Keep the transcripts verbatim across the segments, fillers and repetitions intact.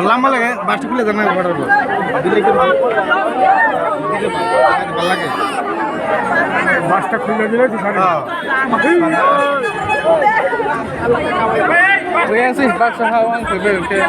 Lama lagi, bus kuliah jangan keluar dulu. Bila itu, bila itu, lagi. Bus tak kuliah dulu di sana. Kuya sih paksa hawan ke bel ke.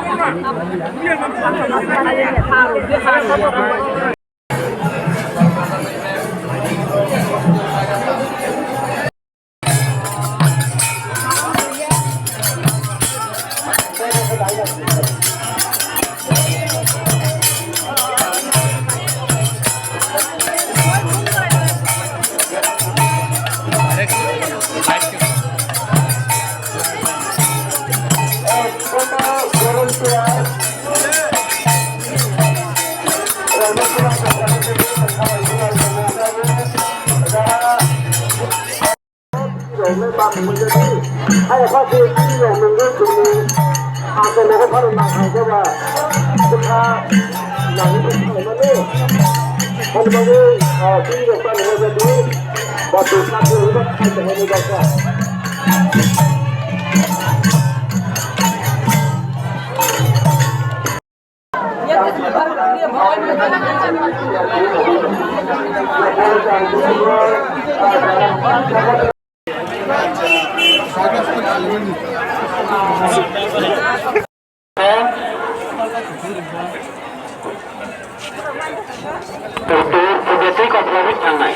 Twi koplobwi thangnai.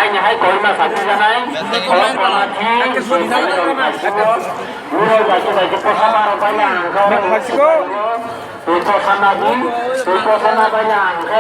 Aini hai koima sakni janai. O komathi. Muro baiki baiki posa maro baina angkha. Twi posa nadi. Twi posa na baina angkha.